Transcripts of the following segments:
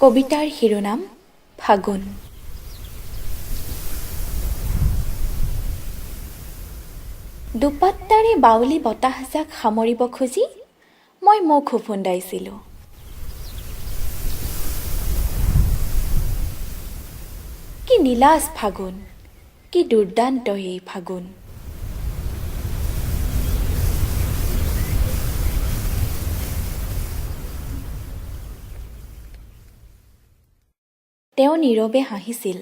কবিতাৰ শিৰোনাম ফাগুন। দুপাত্তাৰে বাউলি বতাহজাক সামৰিব খুজি মই মুখ ওফোন্দাইছিলোঁ। কি নীলাজ ফাগুন, কি দুৰ্দান্ত এই ফাগুন। তেওঁ নীৰৱে হাঁহিছিল।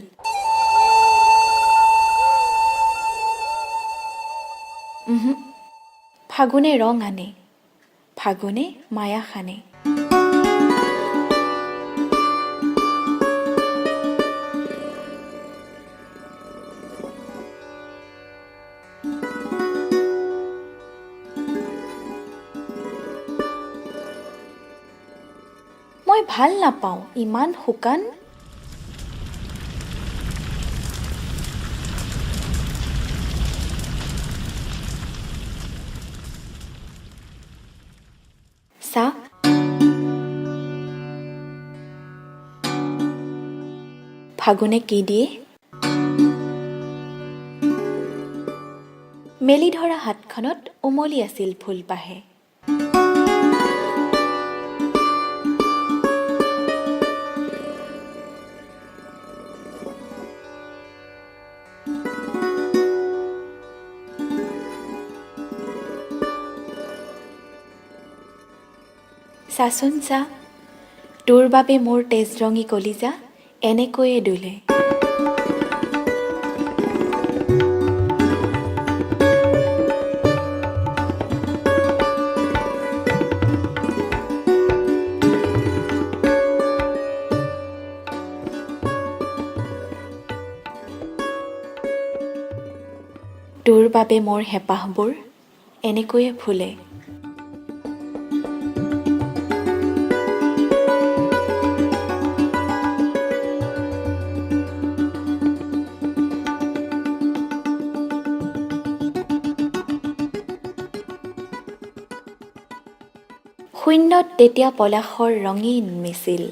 উহু, ফাগুনে ৰং আনে, ফাগুনে মায়া সানে। মই ভাল নাপাওঁ ইমান শুকান। চা, ফাগুনে কি দিয়ে? মেলি ধৰা হাতখনত উমলি আছিল ফুলপাহে। চাচোন চা, তোৰ বাবে মোৰ তেজৰঙী কলিজা এনেকৈয়ে দোলে। তোৰ বাবে মোৰ হেঁপাহবোৰ এনেকৈয়ে ফুলে। শূন্যত তেতিয়া পলাশৰ ৰঙীন মিছিল।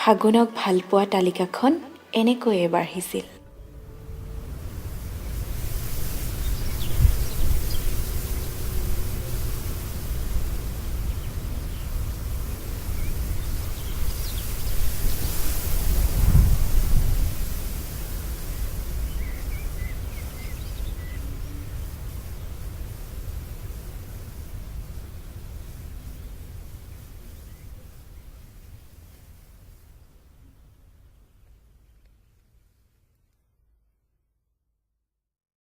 ফাগুনক ভালপোৱা তালিকাখন এনেকৈয়ে বাঢ়িছিল।